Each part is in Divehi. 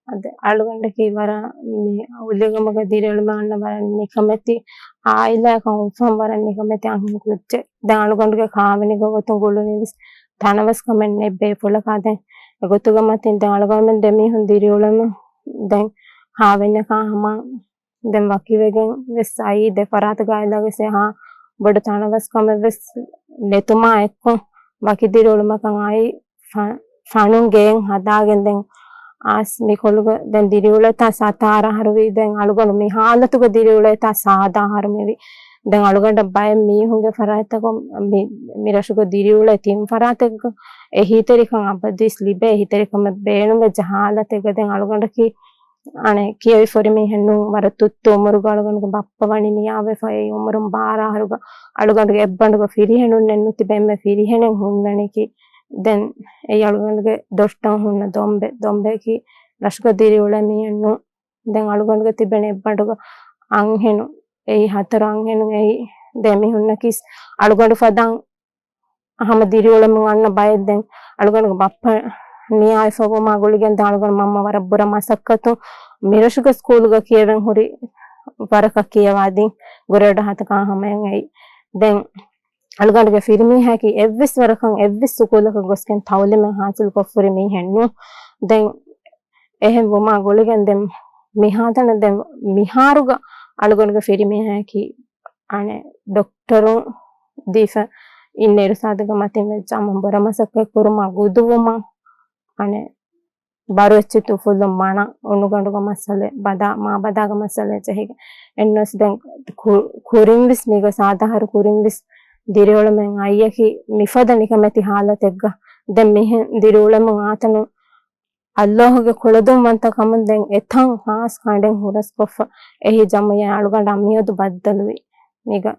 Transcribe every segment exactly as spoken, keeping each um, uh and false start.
އަދި އަޅުގަނޑަކީ ވަރަށް މި އުލިގަމުގަ ދިރިއުޅުމަށް އަންނަ ވަރަށް ނިކަމެތި އާއިލާއަކަށް އުފަން ވަރަށް ނިކަމެތި އަންހެން ކުއްޖެއް. ދެން އަޅުގަނޑުގެ ކާވެނިގެ ގޮތުން ގުޅުނީވެސް ތަނަވަސްކަމެއް ނެތް ބޭފުޅަކާ. ދެން އެގޮތުގެ މަތިން ދެން އަޅުގަނޑުމެން ދެމީހުން ދިރިއުޅެމުން ދެން ހާވެންޏަކާ ހަމަ ދެން ވަކިވެގެން ވެސް އައީ. ދެ ފަރާތުގެ އާއިލާގެ ސޭހާ ބޮޑު ތަނަވަސްކަމެއް ވެސް ނެތުމާ އެއްކޮށް ވަކި ދިރިއުޅުމަކަށް އައީ. ފަ-، ފަނުން ގެއެއް ހަދާގެން ދެން އާސް މިކޮޅުގަ ދެން ދިރިއުޅޭތާ ސަތާރަ އަހަރު ވީ. ދެން އަޅުގަނޑު މި ހާލަތުގަ ދިރިއުޅޭތާ ސާދަ އަހަރު މިވީ. ދެން އަޅުގަނޑަށް ބައެއް މީހުންގެ ފަރާތްތަކުން މި، މި ރަށުގަ ދިރިއުޅޭ ތިން ފަރާތެއްގަ އެހީތެރިކަން އަބަދުވެސް ލިބޭ. އެހީތެރިކަމެއް ބޭނުންވެއްޖެ ހާލަތެއްގަ ދެން އަޅުގަނޑަކީ އަނެއް ކިޔަވި ފުރި މީހެއް ނޫން. ވަރަށް ތުއްތު އުމުރުގަ އަޅުގަނޑުގެ ބައްޕަ ވަނީ ނިޔާވެފަ. އެ އުމުރުން ބާރަ އަހަރުގަ އަޅުގަނޑުގެ އެއްބަނޑުގަ ފިރިހެނުންނެއް ނުތިބެ އެންމެ ފިރިހެނެއް ހުންނަނީކީ. ދެން އެއީ އަޅުގަނޑުގެ ދޮށްޓަށް ހުންނަ ދޮންބެ، ދޮންބެއަކީ ރަށުގަ ދިރިއުޅޭ މީހެއް ނޫން. ދެން އަޅުގަނޑުގެ ތިބެނީ އެއްބަނޑުގަ އަންހެނުން. އެއީ ހަތަރު އަންހެނުން. އެއީ ދެ މީހުންނަކީ އަޅުގަނޑު ފަދައިން ހަމަ ދިރިއުޅެމުން އަންނަ ބައެއް. ދެން އަޅުގަނޑުގެ ބައްޕަ ނިޔާވެފަ ވުމާ ގުޅިގެން ދެން އަޅުގަނޑު މަންމަ ވަރަށް ބުރަ މަސައްކަތު މިރަށުގެ ސްކޫލުގަ ކިޔެވެން ހުރި ވަރަކަށް ކިޔަވާދިން ގްރޭޑް ހަތަކާ ހަމަޔަށް އެއީ. ދެން އަޅުގަނޑުގެ ފިރިމީހާއަކީ އެއްވެސް ވަރަކަށް އެއްވެސް ސުކޫލަކަށް ގޮސްގެން ތައުލީމެއް ހާސިލްކޮށްފުރި މީހެއް ނޫން. ދެން އެހެން ވުމާ ގުޅިގެން ދެން މިހާތަނަށް ދެން މިހާރުގަ އަޅުގަނޑުގެ ފިރިމީހާއަކީ އަނެއް ޑޮކްޓަރު ދީފަ އިންނަ އިރުސާދުގެ މަތިން ވެއްޖާމަ ބުރަ މަސައްކަތް ކުރުމާ ގުދުވުމަށް އަނެއް ބަރު އެއްޗިތު ފުލުން މަނަ އުނުގަނޑުގެ މައްސަލަ ބަދާ، މާ ބަދާގެ މައްސަލަ ޖެހިގެން އެންނަސް ދެން ކު-، ކުރިންވެސް މީގަ ސާދަހަރު ކުރިންވެސް ދިރިއުޅެމެން އައްޔަކީ މިފަދަ ނިކަމެތި ހާލަތެއްގަ ދެން މިހެން ދިރިއުޅެމުން އާތަނު އައްލާހުގެ ކުޅަދުންވަންތަ ކަމުން ދެން އެތަން ހާސް ކަނޑެއް ހުރަސްކޮށްފަ އެހީ ޖަމުޢިއްޔާ އަޅުގަނޑާ މިއަދު ބައްދަލުވި. މީގަ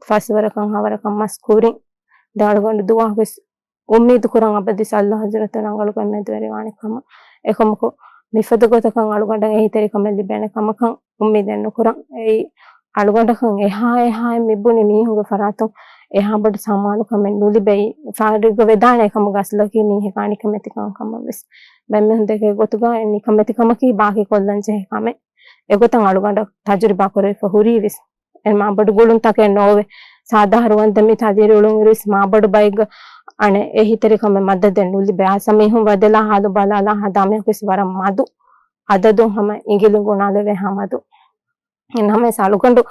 ފަސްވަރަކަށް ހަވަރަކަށް މަސް ކުރިން ދެ އަޅުގަނޑު ދުވަހުވެސް އުއްމީދު ކުރަން އަބަދުވެސް އައްލާހު ޙަޟްރަތު ރަނގަޅުކަން މެދުވެރިވާނެ ކަމަށް. އެކަމަކު މިފަދަ ގޮތަކަށް އަޅުގަނޑަށް އެހީތެރިކަމެއް ލިބޭނެ ކަމަކަށް އުއްމީދެއް ނުކުރަން. އެއީ އަޅުގަނޑަކަށް އެހާ އެހާއިން މިބުނި މީހުންގެ ފަރާތުން އެހާ ބޮޑު ސަމާލުކަމެއް ނުލިބޭ. ފާރިގަ ވެދާނެ ކަމުގަ އަސްލަކީ މީހަކާ ނިކަމެތިކަން ކަމަށް ވެސް. ބައެއްމީހުން ދެކޭ ގޮތުގަ ނިކަމެތިކަމަކީ ބާކީ ކޮށްލަން ޖެހޭ ކަމެއް. އެގޮތަށް އަޅުގަނޑަށް ތަޖުރިބާ ކުރެވިފަ ހުރީ ވެސް. އެ މާ ބޮޑު ގުޅުންތަކެއް ނޯވެ. ސާދަހަރު ވަންދެން މިތާ ދިރިއުޅުން އިރުވެސް މާ ބޮޑު ބައެއްގަ އަނެއް އެހީތެރިކަމެއް މަދަދެއް ނުލިބޭ. އާސަ މީހުން ވަދެލާ ހާލު ބަލާލާ ހަދާ މީހަކުވެސް ވަރަށް މަދު އަދަދުން ހަމަ އިނގިލި ގުނާލެވޭ ހާ މަދު. ނަމަވެސް އަޅުގަނޑު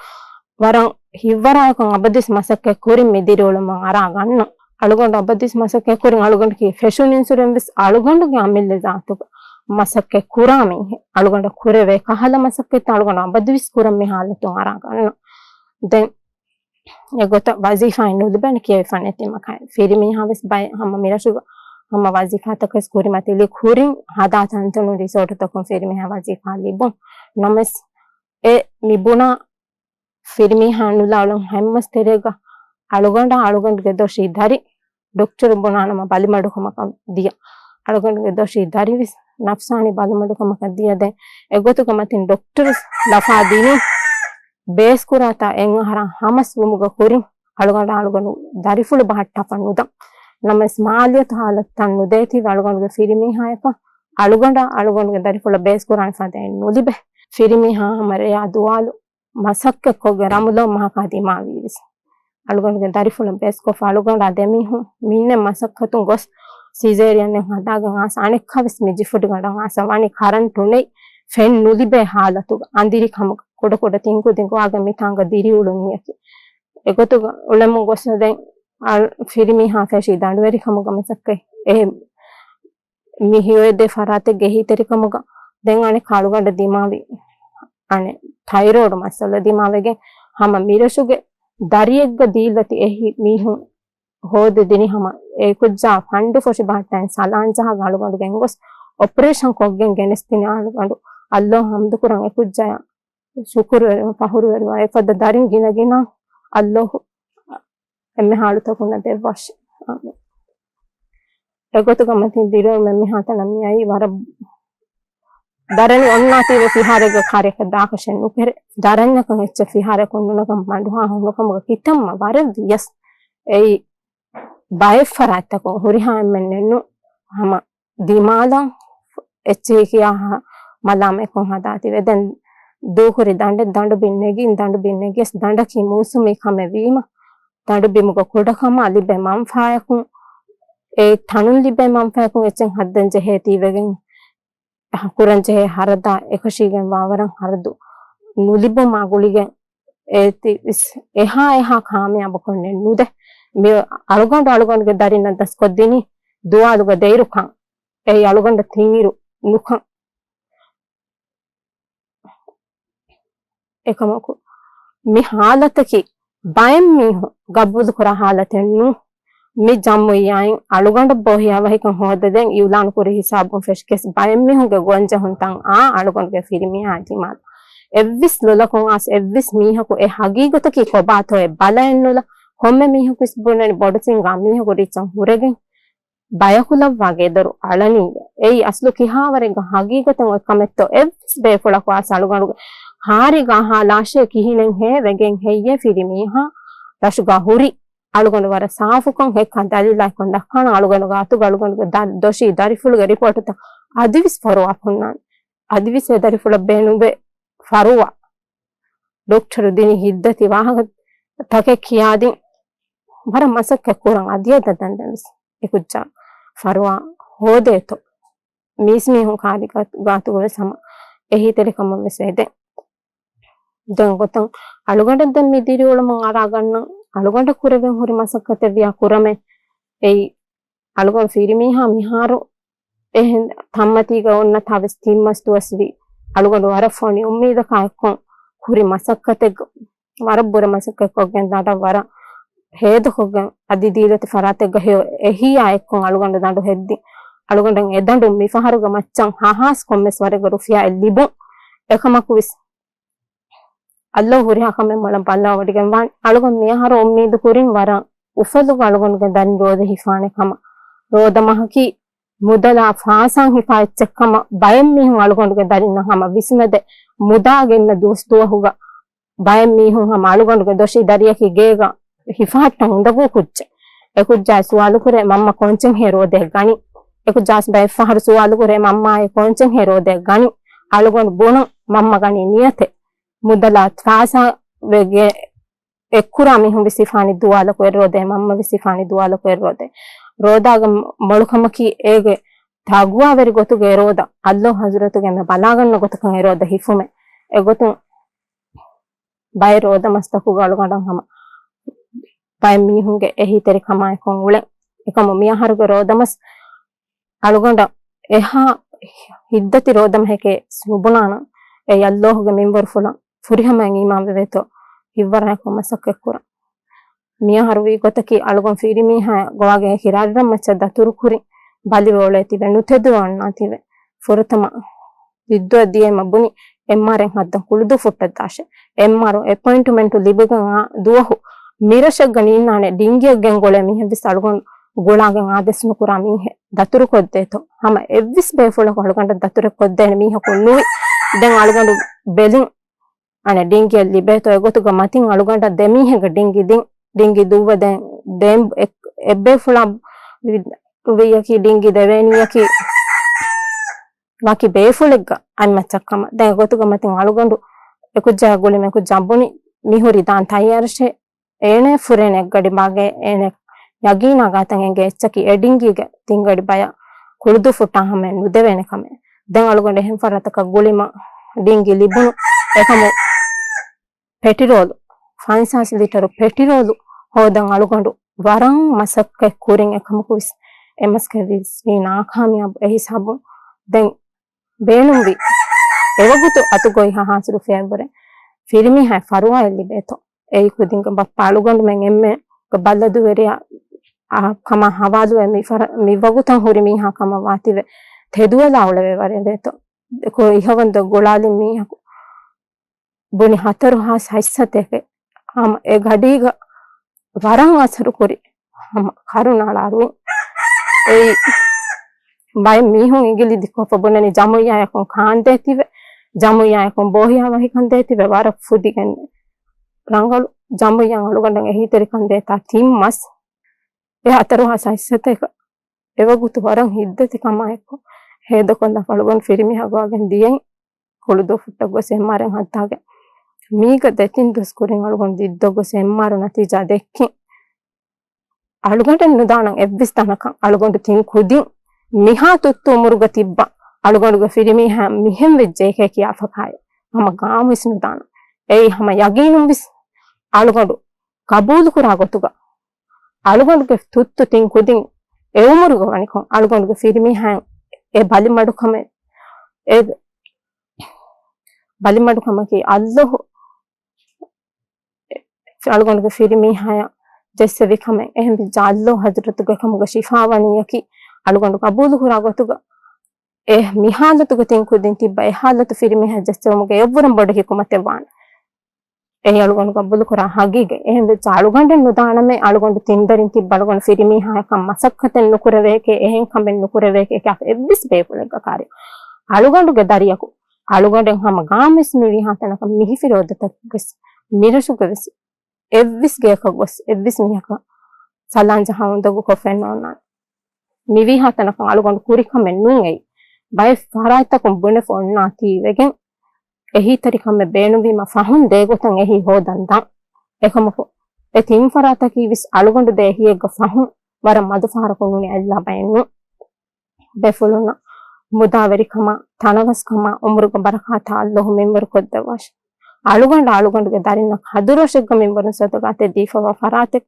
ވަރަށް ހިތްވަރާއެކު އަބަދުވެސް މަސައްކަތް ކުރިން މި ދިރިއުޅުމަށް އަރާ ގަންނަ. އަޅުގަނޑު އަބަދުވެސް މަސައްކަތް ކުރިން އަޅުގަނޑަކީ ފެށުން އިންސުރެންސް ވެސް އަޅުގަނޑުގެ އަމިއްލަ ޒާތުގަ މަސައްކަތް ކުރާ މީހެއް. އަޅުގަނޑަށް ކުރެވޭ ކަހަލަ މަސައްކަތްތައް އަޅުގަނޑު އަބަދުވެސް ކުރަން މި ހާލަތުން އަރާ ގަންނަ. ދެން އެގޮތަށް ވަޒީފާއެއް ނުލިބޭނެ ކިޔަވިފަ ނެތިމަކާ. ފިރިމީހާވެސް ބައެއް ހަމަ މިރަށުގަ ހަމަ ވަޒީފާތަކެސް ކުރިމަތިލި ކުރިން ހަދާ ތަންތަނުން ރިސޯޓުތަކުން ފިރިމީހާ ވަޒީފާ ލިބުން. ނަމަވެސް އެ މި ބުނާ ފިރިމީހާ ނުލާ އުޅުން ހަތްމަސް ތެރޭގަ އަޅުގަނޑާ އަޅުގަނޑުގެ ދޮށީ ދަރި ޑޮކްޓަރު ބުނާނަމަ ބަލިމަޑުކަމަކަށް ދިޔަ. އަޅުގަނޑުގެ ދޮށީ ދަރިވެސް ނަފްސާނީ ބަލިމަޑުކަމަކަށް ދިޔަ. ދެން އެގޮތުގެ މަތިން ޑޮކްޓަރު ލަފާ ދިނީ ބޭސް ކުރާތާ އެއް އަހަރާ ހަމަސް ވުމުގެ ކުރިން އަޅުގަނޑާ އަޅުގަނޑު ދަރިފުޅު ބަހައްޓާފަ ނުދަން. ނަމަވެސް މާލިޔަތު ހާލަތުތައް ނުދޭތީވެ އަޅުގަނޑުގެ ފިރިމީހާޔަކަށް އަޅުގަނޑާ އަޅުގަނޑުގެ ދަރިފުޅަށް ބޭސް ކުރާނެ ފަދައެއް ނުލިބޭ. ފިރިމީހާ ހަމަ ރެޔާ ދުވާލު މަސައްކަތްކޮށްގެން ރަމުލޯ މަހަކާ ދިމާވީވެސް. އަޅުގަނޑުގެ ދަރިފުޅަށް ބޭސްކޮށްފަ އަޅުގަނޑާ ދެމީހުން މިންނެ މަސައްކަތުން ގޮސް ސިޒޭރިއަނެއް ހަދާގެން އާސް އަނެއްކާވެސް މި ޖިފުޑިގަނޑަށް އާސް ވަނީ ކަރަންޓު ނެތް ފެން ނުލިބޭ ހާލަތުގަ އަނދިރި ކަމުގަ ކުޑަކުޑަ ތިން ކުދިން ގޮވާގެން މިތާނގަ ދިރިއުޅުނީއަކީ. އެގޮތުގަ އުޅެމުން ގޮސް ދެން އަ-، ފިރިމީހާ ފެށީ ދަނޑުވެރިކަމުގަ މަސައްކަތް އެ މި ހިޔޮއެދޭ ފަރާތެއްގެ އެހީތެރިކަމުގަ ދެން އަނެއް އަޅުގަނޑަށް ދިމާވި އަނެއް ތައިރޯޑު މައްސަލަ ދިމާވެގެން ހަމަ މިރަށުގެ ދަރިއެއްގަ ދީލަތި އެހީ މީހުން ހޯދި ދިނި ހަމަ އެކުއްޖާ ފަންޑު ފޮށި ބަހައްޓައިން ސަލާން ޖަހާ އަޅުގަނޑު ގެންގޮސް އޮޕަރޭޝަން ކޮށްގެން ގެނެސްދިނި އަޅުގަނޑު އައްލޯ ހަމްދުކުރަން އެކުއްޖާ ޝުކުރުވެރިވަން ފަހުރުވެރިވަން އެފަދަ ދަރިން ގިނަގިނަ އައްލޯހު އެންމެ ހާލުތަކުންނަށް ދެއްވާށި. އާމީން. އެގޮތުގަ މަތިން ދިރިއުޅުމެއް މިހާތަނަށް މިއައީ ވަރަށް ދަރަނި އޮންނާތީވެ ފިހާރައެއްގެ ކާރިއަކަށް ދާކަށެއް ނުކެރޭ. ދަރަންޏަކަށް އެއްޗެއް ފިހާރައަކުން ނުނަގަން މަޑުހާ ހުންނަކަމުގަ ކިތަންމަ ވަރަށް ވިޔަސް އެއީ ބައެއް ފަރާތްތަކުން ހުރިހާ އެންމެންނެއްނު ހަމަ ދިމާލަށް އެއްޗެހި ކިޔާ މަލާމަތްކޮށް ހަދާތީވެ. ދެން ދޫކުރި ދަނޑެއް ދަނޑު ބިން ނެގިން، ދަނޑު ބިން ނެގިޔަސް ދަނޑަކީ މޫސުމީ ކަމެއް ވީމަ، ދަނޑު ބިމުގަ ކުޑަކަމާ ލިބޭ މަންފާޔަކުން، އެ ތަނުން ލިބޭ މަންފާޔަކުން އެއްޗެއް ހައްދަން ޖެހޭ ތީވެގެން، ކުރަން ޖެހޭ ހަރަދާ އެކަށީގެން ވާވަރަށް ހަރަދު ނުލިބުމާ ގުޅިގެން އޭތި އެހާ އެހާ ކާމިޔާބުކޮށް ނެއް ނުދޭ. މި އަޅުގަނޑު އަޅުގަނޑުގެ ދަރިންނަށް ދަސްކޮށްދިނީ ދުވާލުގަ ދެއިރުކަން. އެއީ އަޅުގަނޑަށް ތިންއިރު ނުކަން. އެކަމަކު، މި ހާލަތަކީ ބައެއް މީހުން ގަބޫލުކުރާ ހާލަތެއް ނޫން. މި ޖަމުއިއްޔާއިން އަޅުގަނޑަށް ބޯހިޔާވަހިކަން ހޯދަދޭން އިއުލާނުކުރި ހިސާބުން ފެށިގެސް ބައެއް މީހުންގެ ގޮންޖެހުންތައް އާ އަޅުގަނޑުގެ ފިރިމީހާ ދިމާލަށް. އެއްވެސް ލޮލަކުން އާސް އެއްވެސް މީހަކު އެ ހަގީގަތަކީ ކޮބާތޯއޭ ބަލައެއްނުލާ، ކޮންމެ މީހަކުވެސް ބުނަނީ ބޮޑު ސިންގާ މީހަކު ރީއްޗަށް ހުރެގެން ބަޔަކުލައްވާ ގެދޮރު އަޅަނީ. އެއީ އަސްލު ކިހާވަރެއްގަ ހަގީގަތަށް އޮތް ކަމެއްތޯ އެއްވެސް ބޭފުޅަކު އާސް އަޅުގަނޑުގެ ހާރީގަ އަހާލާށޭ ކިހިނެއްހޭ ވެގެން ހެއްޔޭ ފިރިމީހާ ރަށުގަ ހުރި. އަޅުގަނޑު ވަރަށް ސާފުކޮށް ހެއްކާ ދަލީލާއެކު ދައްކާނަން. އަޅުގަނޑުގެ އަތުގަ އަޅުގަނޑުގެ ދަ-، ދޮށީ ދަރިފުޅުގެ ރިޕޯޓުތައް އަދިވެސް ފޮރުވާ ހުންނާނެ. އަދިވެސް އެ ދަރިފުޅަށް ބޭނުންވޭ ފަރުވާ. ޑޮކްޓަރު ދިނީ ހިތްދަތި ވާހަކަ ތަކެއް ކިޔާދިން ވަރަށް މަސައްކަތް ކުރަން އަދިއަދަށް ދަންދެން ވެސް އެކުއްޖާ ފަރުވާ ހޯދޭތޯ. މީސްމީހުން ކާރި ގާ-، ގާތުގަ ވެސް ހަމަ އެހީތެރިކަމަށް ވެސް އެދެން. ދެން ގޮތަށް އަޅުގަނޑަށް ދެން މި ދިރިއުޅުމުން އަރާގަންނަން އަޅުގަނޑަށް ކުރެވެން ހުރި މަސައްކަތެއް ވިޔާ ކުރަމޭ. އެއީ އަޅުގަނޑު ފިރިމީހާ މިހާރު އެހެން ތަންމަތީގަ އޮންނަތާ ވެސް ތިން މަސް ދުވަސްވީ. އަޅުގަނޑު ވަރަށް ފޮނި އުއްމީދަކާ އެއްކޮށް ކުރި މަސައްކަތެއްގަ ވަރަށް ބުރަ މަސައްކަތްކޮށްގެން ދަނޑަށް ވަރަށް ހޭދަކޮށްގެން އަދި ދީލަތި ފަރާތެއްގަ ހެޔޮ އެހީއާ އެއްކޮށް އަޅުގަނޑު ދަނޑު ހެއްދި. އަޅުގަނޑަށް އެ ދަނޑު މިފަހަރުގެ މައްޗަށް ހަހާސް ކޮންމެސް ވަރެއްގަ ރުފިޔާއެއް ލިބުން. އެކަމަކުވެސް އައްލޯ ހުރިހާ ކަމެއް މޮޅަށް ބައްލަވަޑިގެން ވާން. އަޅުގަނޑު މިއަހަރު އުއްމީދު ކުރިން ވަރަށް އުފަލުގަ އަޅުގަނޑުގެ ދަރިން ރޯދަ ހިފާނެ ކަމަށް. ރޯދަ މަހަކީ މުދަލާ ފާސާން ހިފާ އެއްޗެއް ކަމަށް ބައެއް މީހުން އަޅުގަނޑުގެ ދަރިންނަށް ހަމަ ވިސްނަދޭ. މުދާގެންނަ ދުވަސް ދުވަހުގަ ބައެއް މީހުން ހަމަ އަޅުގަނޑުގެ ދޮށީ ދަރިޔަކީ ގޭގަ ހިފަހައްޓަން އުނދަގޫ ކުއްޖެއް. އެކުއްޖާ ސުވާލުކުރޭ މަންމަ ކޯންޗެއްހޭ ރޯދައެއް ގަނީ؟ އެކުއްޖާސް ބައެއްފަހަރު ސުވާލުކުރޭ މަންމާއޭ ކޯންޗެއްހޭ ރޯދައެއް ގަނީ؟ އަޅުގަނޑު ބުނަން މަންމަ ގަނީ ނިޔަތެއް. މުދަލާ ފާސާ ވެގެ އެއްކުރާ މީހުން ވެސް ހިފާނީ ދުވާލަކު އެއް ރޯދައެއް، މަންމަ ވެސް ހިފާނީ ދުވާލަކު އެއް ރޯދައެއް. ރޯދާގެ މޮޅުކަމަކީ އޭގެ ތަގުވާވެރި ގޮތުގެ އެ ރޯދަ، އައްލޯ ހަޒުރަތުގެ އެންމެ ބަލާގަންނަ ގޮތަކަށް އެ ރޯދަ ހިފުމެއް. އެގޮތުން ބައެއް ރޯދަމަސްތަކުގަ އަޅުގަނޑަށް ހަމަ ބައެއް މީހުންގެ އެހީތެރިކަމާއެކު އުޅެން. އެކަމު މިއަހަރުގެ ރޯދަމަސް އަޅުގަނޑަށް އެހާ ހިތްދަތި ރޯދަމަހެކޭ ނުބުނާނަން. އެ އައްލޯހުގެ މިންވަރުފުޅަށް ފުރިހަމައިން އީމާންވެވޭތޯ ހިތްވަރާއެކު މަސައްކަތްކުރަން. މިއަހަރު ވީ ގޮތަކީ އަޅުގަނޑު ފިރިމީހާ ގޮވާގެ ހިރާރިރަށް މައްޗަށް ދަތުރުކުރި ބަލިވެ އުޅޭތީވެ ނުތެދުވެ އޮންނާތީވެ. ފުރަތަމަ ދިއްދުއަށް ދިޔައިމަ ބުނި އެމްއާރްއެން ހައްދަން ކުޅުދޫ ފުއްޓަށް ދާށޭ. އެމްއާރު އެޕޮއިންޓްމަންޓު ލިބިގެން އާ ދުވަހު މިރަށެއްގަ ނީންނާނެ ޑިންގިއެއް ގެންގުޅޭ މީހެއްވެސް އަޅުގަނޑު ގުޅާގެން އާ ދެސްނުކުރާ މީހެއް ދަތުރުކޮށްދޭތޯ. ހަމަ އެއްވެސް ބޭފުޅަކު އަޅުގަނޑަށް ދަތުރެއް ކޮށްދޭނެ މީހަކު ނުވި. ދެން އަޅުގަނޑު ބެލިން އަނެއް ޑިންގިއެއް ލިބޭތޯ. އެގޮތުގަ މަތިން އަޅުގަނޑަށް ދެ މީހެއްގެ ޑިންގި ދިން. ޑިންގި ދުއްވަދޭން ދޭން އެއް-، އެއްބޭފުޅާ ވި-، ވިޔަކީ ޑިންގި ދެވޭނީއަކީ ވަކި ބޭފުޅެއްގަ އަތްމައްޗަށް ކަމަށް. ދެން އެގޮތުގަ މަތިން އަޅުގަނޑު އެކުއްޖާ ގުޅިމަ އެކުއްޖާ ބުނި މިހުރި ދާން ތައްޔާރަށޭ. އޭނަ ފުރޭނެ އެއްގަޑި ބާގެ އޭނަ ޔަގީނާ ގާތަށް އެނގޭ އެއްޗަކީ އެ ޑިންގީގެ ތިންގަޑި ބަޔަށް ކުޅުދޫ ފުއްޓާ ހަމައެއް ނުދެވޭނެ ކަމެއް. ދެން އަޅުގަނޑު އެހެން ފަރާތަކަށް ގުޅިމަ ޑިންގި ލިބުނު. އެކަމު ޕެޓިރޯލު، ފަންސާސް ލިޓަރު ޕެޓިރޯލު ހޯދަން އަޅުގަނޑު ވަރަށް މަސައްކަތް ކުރިން އެކަމަކުވެސް އެ މަސައްކަތް ވެސް ވީ ނާކާމިޔާބު. އެ ހިސާބުން ދެން ބޭނުންވީ އެވަގުތު އަތުގައި ހަހާސް ރުފިޔާ އެބަހުރި ފިރިމީހާއަށް ފަރުވާއެއް ލިބޭތޯ. އެއީ ކުދިންގެ ބައްޕަ އަޅުގަނޑުމެން އެންމެ ބައްލަ ދުވެރިޔާ އާ ކަމާ ހަވާލުވެ މި ފަރ-، މި ވަގުތަށް ހުރި މީހާ ކަމަށް ވާތީވެ ތެދުވެލާ އުޅެވޭ ވަރެވޭތޯ. އެކޮ އިހަވަންދަ ގުޅާލި މީހަކު ބުނި ހަތަރު ހާސް ހަތްސަތޭކެ ހަމަ އެ ގަޑީގަ ވަރަށް އަސަރު ކުރި ހަމަ ކަރުނަޅާ ރުއިން. އެއީ ބައެއް މީހުން އިނގިލި ދިކޮށްފަ ބުނަނީ ޖަމުއްޔާއަކުން ކާންދޭތީވެ، ޖަމުއްޔާއަކުން ބޯހިޔާވަހިކަން ދޭތީވެ ވަރަށް ފުދިގެން ރަނގަޅު ޖަމުއްޔާ އަޅުގަނޑަށް އެހީތެރިކަން ދޭތާ ތިން މަސް. އެ ހަތަރު ހާސް ހަތްސަތޭކަ އެވަގުތު ވަރަށް ހިތްދަތި ކަމާއެކު ހޭދަކޮށްލާފަ އަޅުގަނޑު ފިރިމީހާ ގޮވާގެން ދިޔައިން ކުޅުދުވަހު ފުއްޓަށް ގޮސް އެމްއާރްއޭ ހައްދާގެން. މީގަ ދެތިން ދުވަސް ކުރިން އަޅުގަނޑު ދިއްދޮށް ގޮސް އެމްއާރް ނަތީޖާ ދެއްކިން. އަޅުގަނޑެއް ނުދާނަން އެއްވެސް ތަނަކަށް އަޅުގަނޑު ތިން ކުދިން މިހާ ތުއްތު އުމުރުގަ ތިއްބަ އަޅުގަނޑުގެ ފިރިމީހާ މިހެން ވެއްޖެއެކޭ ކިޔާފަކާއެއް ހަމަ ގާމުވެސް ނުދާނަން. އެއީ ހަމަ ޔަގީނުންވެސް އަޅުގަނޑު ގަބޫލުކުރާ ގޮތުގަ އަޅުގަނޑުގެ ތުއްތު ތިން ކުދިން އެ އުމުރުގަ ވަނިކޮށް އަޅުގަނޑުގެ ފިރިމީހާއަށް އެ ބަލިމަޑުކަމެއް، އެ ބަލިމަޑުކަމަކީ އައްލޯހު އަޅުގަނޑުގެ ފިރިމީހާޔަށް ޖެއްސެވި ކަމެއް. އެހެންވިއްޖާ އައްލޯ ހަޟްރަތުގެ ކަމުގަ ޝިފާވަނީއަކީ އަޅުގަނޑު ގަބޫލުކުރާ ގޮތުގަ އެ މި ހާލަތުގަ ތިން ކުދިން ތިއްބަ އެ ހާލަތު ފިރިމީހާ ޖެއްސެވުމުގެ އެއަށްވުރެން ބޮޑު ހިކުމަތެއް ވާނެ. އެއީ އަޅުގަނޑު ގަބޫލުކުރާ ހަގީގަތް. އެހެންވިއްޖާ އަޅުގަނޑެއް ނުދާނަމޭ އަޅުގަނޑު ތިން ދަރިން ތިއްބަ އަޅުގަނޑު ފިރިމީހާޔަކަށް މަސައްކަތެއް ނުކުރެވޭކޭ، އެހެން ކަމެއް ނުކުރެވޭކޭ ކިޔާފަ އެއްވެސް ބޭފުޅެއްގަ ކާރި އަޅުގަނޑުގެ ދަރިޔަކު އަޅުގަނޑެއް ހަމަ ގާމުވެސް މިވީހާ ތަނަކަށް މިހިފި ރޯދަތަކުގަސް މިރަށުގަވެސް އެއްވެސް ގެޔަކަށް ގޮސް އެއްވެސް މީހަކަށް ސަލާން ޖަހާ އުނދަގޫކޮށް ފެންނަ އޮންނާނެ. މިވީހާ ތަނަކަށް އަޅުގަނޑު ކުރި ކަމެއް ނޫން އެއީ. ބައެއް ފަރާތްތަކުން ބުނެފަ އޮންނާތީވެގެން އެހީތެރިކަމެއް ބޭނުންވީމަ ފަހުން ދޭގޮތަށް އެހީ ހޯދަން ދާން. އެކަމަކު އެ ތިން ފަރާތަކީވެސް އަޅުގަނޑު ދޭ އެހީއެއްގަ ފަހުން ވަރަށް މަދު ފަހަރަކުން ނޫނީ އަތްލާ ބައެއް ނޫން. ބޭފުޅުންނަށް މުދާވެރިކަމާ، ތަނަވަސްކަމާ، އުމުރުގެ ބަރަކާތާ އައްލޯހު މިންވަރު ކޮށްދެއްވާށި. އަޅުގަނޑަށް އަޅުގަނޑުގެ ދަރިންނަށް ކަދުރޯށެއްގަ މިންވަރުން ސަދަގާތެއް ދީފަވާ ފަރާތެއް،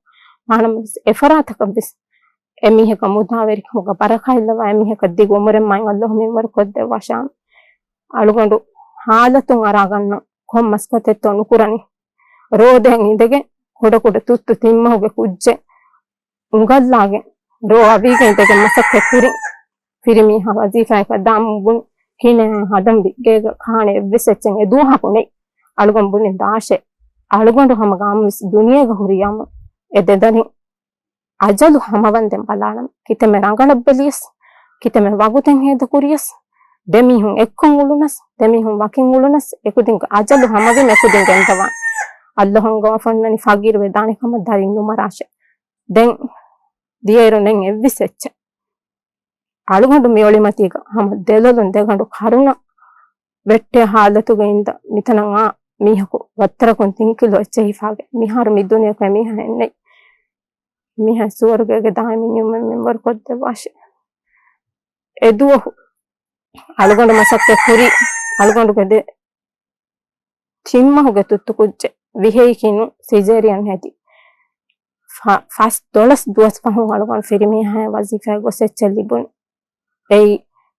މާނަމަވެސް އެފަރާތަކަށްވެސް އެމީހަކަށް މުދާވެރިކަމުގަ ބަރަކާތްލަވާ އެމީހަކަށް ދިގު އުމުރެއް މާތް އައްލޯހު މިންވަރު ކޮށްދެއްވާށާމެ. އަޅުގަނޑު ހާލަތުން އަރާގަންނަ ކޮން މަސައްކަތެއްތޯ ނުކުރަނީ. ރޯދައަށް އިނދެގެން ކުޑަކުޑަ ތުއްތު ތިންމަހުގެ ކުއްޖެއް އުނގައްލާގެން ރޯ އަވީގެން ދެގެން މަސައްކަތް ކުރިން ފިރިމީހާ ވަޒީފާއަކަށް ދާމުން ބުނި ކިނެއް ހަދަންވީ ގޭގަ ކާނެ އެއްވެސް އެއްޗެއް އެ ދުވަހަކު ނެތް. އަޅުގަނޑު ބުނި ދާށޭ. އަޅުގަނޑު ހަމަ ގާމުވެސް ދުނިޔޭގަ ހުރިޔާމު އެ ދެދަރިން އަޖަލު ހަމަވަންދެން ބަލާނަމޭ. ކިތަންމެ ރަނގަޅަށް ބެލިޔަސް، ކިތަންމެ ވަގުތެއް ހޭދަކުރިޔަސް، ދެމީހުން އެއްކޮށް އުޅުނަސް، ދެމީހުން ވަކިން އުޅުނަސް، އެކުދިންގެ އަޖަލު ހަމަވީމަ އެކުދިން ގެންދަވާނެ. އައްލޯހަށް އަންގަވާފަ އޮންނަނީ ފަގީރުވެ ދާނެ ކަމަށް ދަރިން ނުމަރާށޭ. ދެން ދިޔައިރު ނެތް އެއްވެސް އެއްޗެއް. އަޅުގަނޑު މި އޮޅިމަތީގަ ހަމަ ދެލޮލުން ދެގަނޑު ކަރުނަ ވެއްޓޭ ހާލަތުގަ އިންދަ މިތަނަށް އާ މީހަކު ވައްތަރަކުން ތިން ކިލޯ އެއްޗެހި ހިފާގެން މިހާރު މި ދުނިޔެއަކު އެމީހާ އެއްނެތް. މީހާ ސުވަރުގޭގެ ދާއިމީ ނިޢުމަތް މިންވަރު ކޮށްދެއްވާށޭ. އެ ދުވަހު އަޅުގަނޑު މަސައްކަތް ކުރި އަޅުގަނޑުގެ ދެ ތިންމަހުގެ ތުއްތު ކުއްޖެއް ވިހައިކިނު ސިޒޭރިއަން ހެދި. ފަ-، ފަސް ދޮޅަސް ދުވަސް ފަހުން އަޅުގަނޑު ފިރިމީހާއަށް ވަޒީފާއަށް ގޮސް އެއްޗެއް ލިބުނު. އެއީ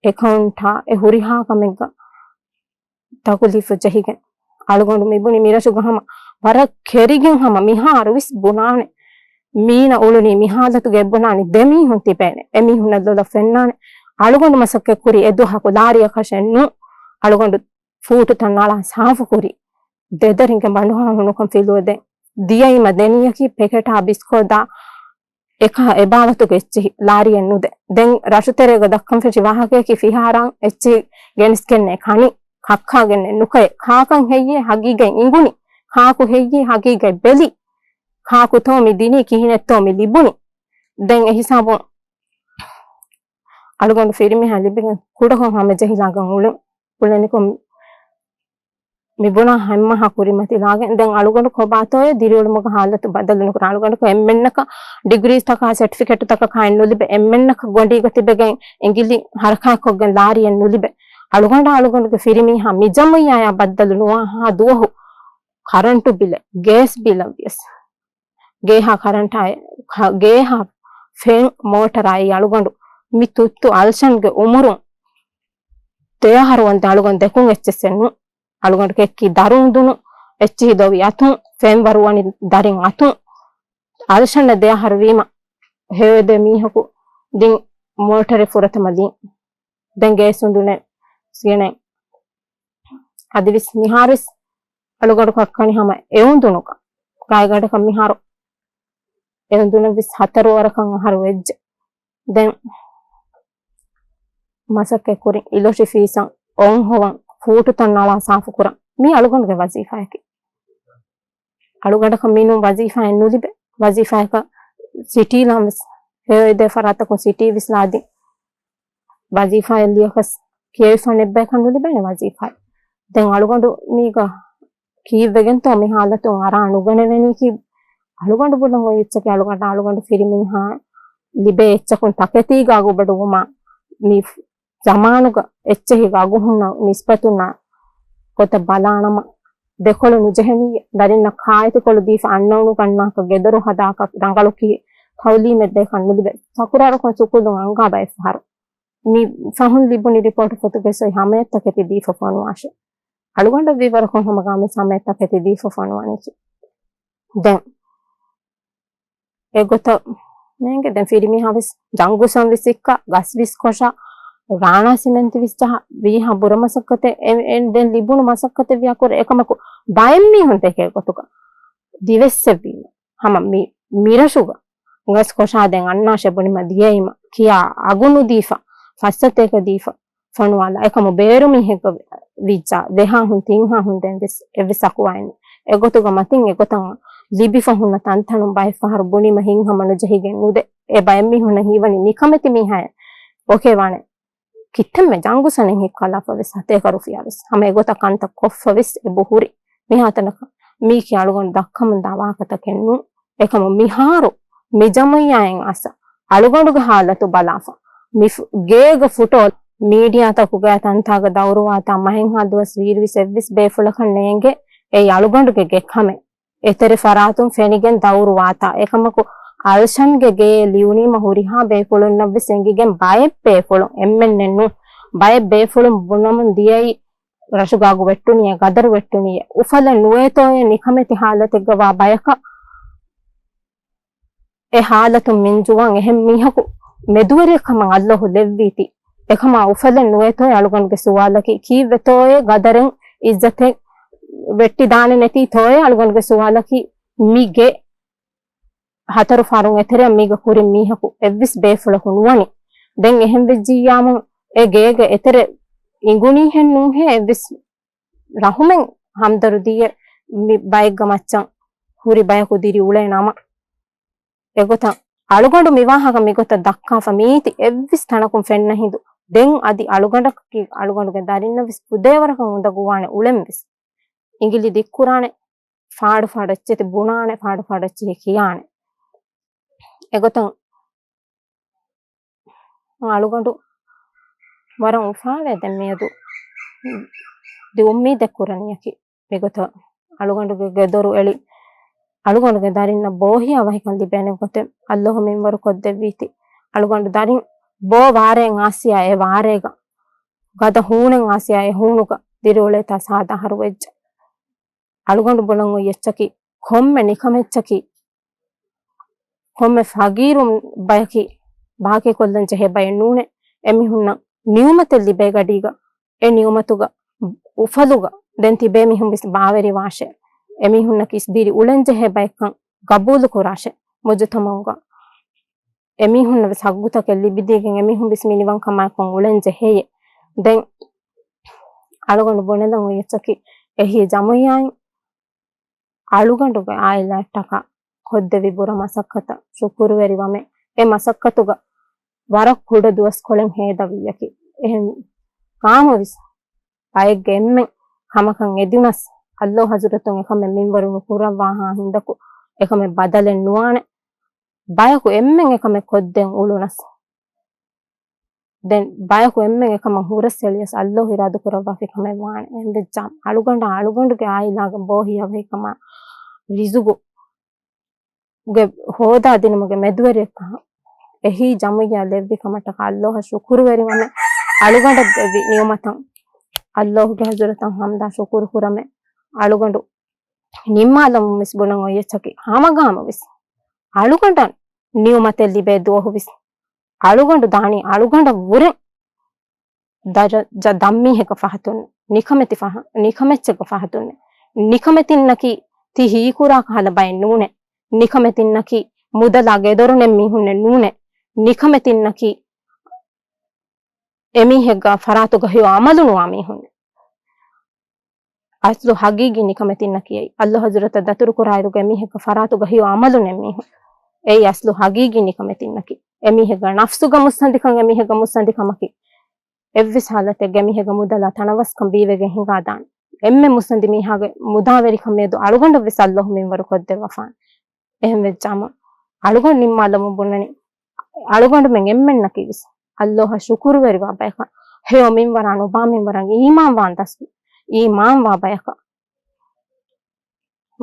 އެކައުންޓާ އެ ހުރިހާ ކަމެއްގަ ތަކުލީފު ޖެހިގެން. އަޅުގަނޑު މިބުނި މިރަށުގަ ހަމަ ވަރަށް ކެރިގެން ހަމަ މިހާރުވެސް ބުނާނެ. މީނަ އުޅުނީ މި ހާލަތުގަ އެބުނާނީ ދެމީހުން ތިބޭނެ. އެމީހުންނަށް ލޮލަށް ފެންނާނެ. އަޅުގަނޑު މަސައްކަތް ކުރީ އެ ދުވަހަކު ލާރިއަކަށެއް ނޫން. އަޅުގަނޑު ފޫޓުތައް ނަޅާ ސާފުކުރި. ދެދަރިންގެ ބަނޑުހާ ހުނުކަން ފިލުވަދޭ. ދިޔައީމަ ދެނީއަކީ ޕެކެޓާ ބިސްކޯދާ އެކަހަ އެބާވަތުގެ އެއްޗެހި ލާރިއެއް ނުދޭ. ދެން ރަށުތެރޭގަ ދައްކަން ފެށި ވާހަކަޔަކީ ފިހާރާން އެއްޗެހި ގެނެސްގެންނޭ ކަނި، ކައްކާގެންނޭ ނުކައެ، ކާކަން ހެއްޔޭ ހަގީގަތް އިނގުނި، ކާކު ހެއްޔޭ ހަގީގަތް ބެލި، ކާކުތޯ މި ދިނީ ކިހިނެއްތޯ މި ލިބުނީ. ދެން އެހިސާބުން އަޅުގަނޑު ފިރިމީހާ ލިބިގެން ކުޑަކޮށް ހަމަޖެހިލާގެން އުޅެން އުޅެނިކޮށް މި ބުނާ ހަމަހާ ކުރިމަތިލާގެން ދެން އަޅުގަނޑު ކޮބާތޯއޭ ދިރިއުޅުމުގެ ހާލަތު ބަދަލު ނުކުރާ. އަޅުގަނޑަކު އެންމެންނަކަށް ޑިގްރީސްތަކާ ސެޓްފިކެޓުތަކަކާއެއް ނުލިބެ، އެންމެންނަކަށް ގޮނޑީގަ ތިބެގެން އިނގިލި ހަރަކާތްކޮށްގެން ލާރިއެއް ނުލިބެ. އަޅުގަނޑާ އަޅުގަނޑުގެ ފިރިމީހާ މި ޖަމުއްޔާޔާ ބައްދަލު ނުވާހާ ދުވަހު ކަރަންޓު ބިލެއް، ގޭސް ބިލަށް ވިޔަސް، ގޭހާ ކަރަންޓާއި، ކަ-، ގޭހާ ފެން މޯޓަރާއި އަޅުގަނޑު މި ތުއްތު އަލްޝަންގެ އުމުރުން ދެ އަހަރު ވަންދެން އަޅުގަނޑު ދެކުން އެއްޗެއްސެއް ނޫން. އަޅުގަނޑު ކެއްކި ދަރު އުނދުނު އެއްޗިހި ދޮވި އަތުން، ފެން ވަރުވަނި ދަރިން އަތުން. އަލްޝަން ދެ އަހަރު ވީމަ ހެޔޮއެދޭ މީހަކު ދިން މޯޓަރެއް ފުރަތަމަ ދިން. ދެން ގޭސް އުނދުނެ ސިޔަނެ. އަދިވެސް މިހާރުވެސް އަޅުގަނޑު ކައްކަނި ހަމަ އެ އުނދުނުގަ. ގާތްގަނޑަކަށް މިހާރު އެ އުނދުނަށްވެސް ހަތަރު ވަރަކަށް އަހަރު ވެއްޖެ. ދެން މަސައްކަތް ކުރިން އިލޮށި ފީސަން އޮންހޮވަން ފޫޓުތައް ނަޅާ ސާފުކުރަން މީ އަޅުގަނޑުގެ ވަޒީފާއަކީ. އަޅުގަނޑަކަށް މިނޫން ވަޒީފާއެއް ނުލިބޭ. ވަޒީފާއަކަށް ސިޓީލާން ވެސް ހެޔޮއެދޭ ފަރާތަކުން ސިޓީ ވެސް ލާދިން. ވަޒީފާއެއް ލިޔަކަސް ކިޔެވިފަ ނެއްބަޔަކަށް ނުލިބޭނެ ވަޒީފާއެއް. ދެން އަޅުގަނޑު މީގަ ކީއްވެގެންތޯ މި ހާލަތުން އަރާ ނުގަނެވެނީކީ؟ އަޅުގަނޑު ބުނަން އޮތް އެއްޗަކީ އަޅުގަނޑަށް އަޅުގަނޑު ފިރިމީހާ ލިބޭ އެއްޗަކުން ތަކެތީގަ އަގުބޮޑުވުމާ މި ޒަމާނުގަ އެއްޗެހި އަގުހުންނަ ނިސްބަތުންނާ ގޮތަށް ބަލާނަމަ، ދެކޮޅު ނުޖެހެނީ، ދަރިންނަށް ކާއެތިކޮޅު ދީފަ އަންނައުނު ގަންނާކަށް ގެދޮރު ހަދާކަށް ރަނގަޅު ކިހި ތައުލީމެއް ދޭކަށް ނުލިބޭ. ތަކުރާރުކޮށް ސުކޫލުން އަންގާ ބައެއް ފަހަރު މި ފަހުން ލިބުނި ރިޕޯޓު ފޮތުގެ ސޮއި ހަމަޔަށް ތަކެތި ދީފަ ފޮނުވާށެ. އަޅުގަނޑަށް ވީވަރަކުން ހަމަ ގާމިސް ހަމަޔަށް ތަކެތި ދީފަ ފޮނުވަނީކީ. ދެން އެގޮތަށް ނޭނގެ ދެން ފިރިމީހާ ވެސް ޖަންގުސަން ވިސް އިއްކާ، ގަސް ވިސް ކޮށާ، ރާނާ ސިމެންތި ވިސް ޖަހާ، ވީހާ ބުރަ މަސައްކަތެއް އެ، އެ، ދެން ލިބުނު މަސައްކަތެއް ވިޔާކުރެ އެކަމަކު ބައެއް މީހުން ދެކޭ ގޮތުގަ ދިވެއްސެއްވީމަ. ހަމަ މި، މިރަށުގަ ގަސް ކޮށާ ދެން އަންނާށޭ ބުނީމަ ދިޔައީމަ ކިޔާ އަގު ނުދީފަ، ފައްސަތޭކަ ދީފަ ފޮނުވާލާ. އެކަމު ބޭރު މީހެއްގަ ވިއްޖާ ދެހާހުން ތިންހާހުން ދެން ވެސް އެއްވެސް ސަކުވާއެއް ނެތް. އެގޮތުގަ މަތިން އެގޮތަށް ލިބިފަ ހުންނަ ތަންތަނުން ބައެއް ފަހަރު ބުނީމަ ހިތްހަމަ ނުޖެހިގެން ނުދޭ. އެ ބައެއް މީހުންނަށް ހީވަނީ ނިކަމެތި މީހާއެއް އޯކޭ ވާނެ. ކިތައްމެ ޖަންގުސަނެއް ހިއްކާލާފަ ވެސް ހަތޭކަ ރުފިޔާ ވެސް ހަމަ އެގޮތަށް ކަންތައް ކޮށްފަ ވެސް އެބަ ހުރި. މިހާތަނަކަށް މީކީ އަޅުގަނޑު ދައްކަމުންދާ ވާހަކަތަކެއް ނޫން. އެކަމު މިހާރު މި ޖަމުއްޔާއިން އައިސް އަޅުގަނޑުގެ ހާލަތު ބަލާފަ، މި ފު-، ގޭގަ ފުޓޯ މީޑިއާތަކުގައި ތަންތާގަ ދައުރުވާތާ މަހެއްހާ ދުވަސް ވީއިރުވެސް އެއްވެސް ބޭފުޅަކަށް ނޭނގެ އެއީ އަޅުގަނޑުގެ ގެ ކަމެއް. އެތެރެ ފަރާތުން ފެނިގެން ދައުރުވާތާ. އެކަމަކު އަލްޝަންގެ ގެޔެއް ލިޔުނީމަ ހުރިހާ ބޭފުޅުންނަށްވެސް އެނގިގެން ބައެއް ބޭފުޅުން، އެންމެންނެއް ނޫން، ބައެއް ބޭފުޅުން ބުނަމުން ދިޔައީ ރަށުގަ އަގު ވެއްޓުނީއޭ، ގަދަރު ވެއްޓުނީއޭ، އުފަލެއް ނުވޭތޯއޭ ނިކަމެތި ހާލަތެއްގަ ވާ ބަޔަކަށް. އެ ހާލަތުން މިންޖުވާން އެހެން މީހަކު މެދުވެރިއެއް ކަމަށް އައްލޯހު ލެއްވީތީ. އެކަމާ އުފަލެއް ނުވޭތޯއޭ އަޅުގަނޑުގެ ސުވާލަކީ، ކީއްވެތޯއޭ ގަދަރެއް އިއްޒަތެއް ވެއްޓިދާނެ ނެތީތޯއޭ އަޅުގަނޑުގެ ސުވާލަކީ، މި ގެ ހަތަރު ފަހަރުން އެތެރެއަށް މީގަ ކުރިން މީހަކު އެއްވެސް ބޭފުޅަކު ނުވަނީ. ދެން އެހެން ވެއްޖިއްޔާމު އެ ގޭގެ އެތެރެ އިނގުނީހެއް ނޫހޭ އެއްވެސް ރަހުމެއް ހަމްދަރުދީއެއް މި ބައެއްގެ މައްޗަށް ހުރި ބަޔަކު ދިރި އުޅޭ ނަމަ. އެގޮތަށް އަޅުގަނޑު މި ވާހަކަ މިގޮތަށް ދައްކާފަ މީތި އެއްވެސް ތަނަކުން ފެންނަ ހިނދު، ދެން އަދި އަޅުގަނޑަކަކީ އަޅުގަނޑުގެ ދަރިންނަށް ވެސް ފުދޭވަރަކަށް އުނދަގޫވާނެ އުޅެން ވެސް. އިނގިލި ދިއްކުރާނެ، ފާޑު ފާޑަށްޗެތި ބުނާނެ، ފާޑު ފާޑަށްޗެހި ކިޔާނެ. އެގޮތަށް އަޅުގަނޑު ވަރަށް އުފާވޭ ދެން މިއަދު ދި އުއްމީދެއް ކުރަނީއަކީ. މިގޮތަށް އަޅުގަނޑުގެ ގެދޮރު އެޅި، އަޅުގަނޑުގެ ދަރިންނަށް ބޯހިޔާ ވަހިކަން ލިބޭނެ ގޮތެއް އައްލޯހު މިންވަރު ކޮށްދެއްވީތީ. އަޅުގަނޑު ދަރިން ބޯ ވާރޭން އާސިޔާ އެ ވާރޭގަ، ގަދަ ހޫނެއް އާސިޔާ އެ ހޫނުގަ ދިރިއުޅޭތާ ސާދަ އަހަރު ވެއްޖެ. އަޅުގަނޑު ބުނަން އޮތް އެއްޗަކީ، ކޮންމެ ނިކަމެއްޗަކީ، ކޮންމެ ފަގީރު ބަޔަކީ ބާކީކޮށްލަން ޖެހޭ ބައެއް ނޫނޭ. އެމީހުންނަށް ނިޢުމަތެއް ލިބޭ ގަޑީގަ، އެ ނިޢުމަތުގަ އުފަލުގަ ދެން ތިބޭ މީހުން ވެސް ބާވެރިވާށޭ. އެމީހުންނަކީ ވެސް ދިރި އުޅެން ޖެހޭ ބައެއްކަން ގަބޫލު ކުރާށޭ. މުޖުތަމަޢުގަ އެމީހުންނަށް ވެސް ހައްގުތަކެއް ލިބިދީގެން އެމީހުން ވެސް މިނިވަންކަމާއެކު އުޅެން ޖެހޭ. ދެން އަޅުގަނޑު ބުނެލަން އޮތް އެއްޗަކީ، އެހީ ޖަމުޢިއްޔާއިން އަޅުގަނޑުގެ ޢާއިލާއަށްޓަކާ ކޮށްދެއްވި ބުރަ މަސައްކަތަށް ޝުކުރުވެރިވަމެ، އެ މަސައްކަތުގަ ވަރަށް ކުޑަ ދުވަސްކޮޅެއް ހޭދަވިއްޔަކީ. އެހެން ކާމުވެސް ބައެއްގެ އެންމެން ކަމަކަށް އެދުނަސް، އައްލޯ ޙަޟްރަތުން އެކަމެއް މިންވަރު ނުކުރައްވާހާ ހިނދަކު އެކަމެއް ބަދަލެއް ނުވާނެ. ބަޔަކު އެންމެން އެކަމެއް ކޮށްދޭން އުޅުނަސް، ދެން ބަޔަކު އެންމެން އެކަމަށް ހުރަސް އެޅިޔަސް އައްލޯ އިރާދަކުރައްވާފި ކަމެއް ވާނެ. އެހެންވެއްޖާމަ އަޅުގަނޑާ އަޅުގަނޑުގެ ޢާއިލާގެ ބޯހިޔާވަހިކަމާ ރިޒުގުގެ ހޯދާ ދިނުމުގެ މެދުވެރިއެއްކަހަ އެހީ ޖަމުޢިއްޔާ ލެއްވި ކަމަށްޓަކާ އައްލޯހަށް ޝުކުރުވެރިވަމެ. އަޅުގަނޑަށް ދެއްވި ނިޢުމަތަށް އައްލޯހުގެ ޙަޟްރަތަށް ޙަމްދާ ޝުކުރު ކުރަމެ. އަޅުގަނޑު ނިންމާލަމުން ވެސް ބުނަން އޮތް އެއްޗަކީ، ހަމަގާމު ވެސް އަޅުގަނޑަށް ނިޢުމަތެއް ލިބޭ ދުވަހު ވެސް އަޅުގަނޑު ދާނީ އަޅުގަނޑަށް ވުރެ ދަރަޖަ ދަށްމީހެއްގެ ފަހަތުން، ނިކަމެތި ފަހަ-، ނިކަމެއްޗެއްގެ ފަހަތުން. ނިކަމެތިންނަކީ ތި ހީކުރާ ކަހަލަ ބައެއް ނޫނޭ. ނިކަމެތިންނަކީ މުދަލާ ގެދޮރު ނެތް މީހުންނެއް ނޫނޭ. ނިކަމެތިންނަކީ އެމީހެއްގެ ފަރާތުގަ ހެޔޮ ޢަމަލު ނުވާ މީހުންނޭ. އަސްލު ހަގީގީ ނިކަމެތިންނަކީ އެއީ. އައްލޯ ޙަޟްރަތަށް ދަތުރުކުރާއިރުގަ އެމީހެއްގެ ފަރާތުގަ ހެޔޮ ޢަމަލު ނެތް މީހުން. އެއީ އަސްލު ހަގީގީ ނިކަމެތިންނަކީ. އެމީހެއްގެ ނަފްސުގަ މުއްސަނދިކަން، އެމީހެއްގެ މުއްސަނދިކަމަކީ. އެއްވެސް ހާލަތެއްގަ މީހެއްގެ މުދަލާ ތަނަވަސްކަން ބީވެގެން ހިނގާދާނެ. އެންމެ މުއްސަނދި މީހާގެ މުދާވެރިކަމެއް އެދު އަޅުގަނޑަށް ވެސް އައްލޯހު މިންވަރު ކޮށްދެއްވަފާނެ. އެހެން ވެއްޖާމަ، އަޅުގަނޑު ނިންމާލަމުން ބުނަނީ، އަޅުގަނޑުމެން އެންމެންނަކީ ވެސް އައްލޯހަށް ޝުކުރުވެރިވާ ބަޔަކަށް، ހެޔޮ މިންވަރާ ނުބާ މިންވަރަށް އީމާންވާން ދަސް، އީމާންވާ ބަޔަކަށް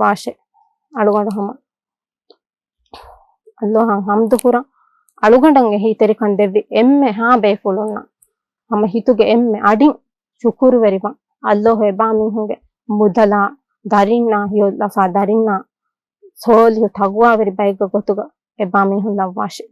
ވާށޭ. އަޅުގަނޑު ހަމަ އައްލޯހަށް ހަމްދު ކުރަން، އަޅުގަނޑަށް އެހީތެރިކަން ދެއްވި އެންމެހާ ބޭފުޅުންނަށް ހަމަ ހިތުގެ އެންމެ އަޑިން ޝުކުރުވެރިވަން. އައްލޯހު އެބާ މީހުންގެ މުދަލާ ދަރިންނާ، ހެޔޮލަފާ ދަރިންނާ، ސޯލިހު ތަގުވާވެރި ބައެއްގެ ގޮތުގަ އެބާ މީހުން ލައްވާށޭ.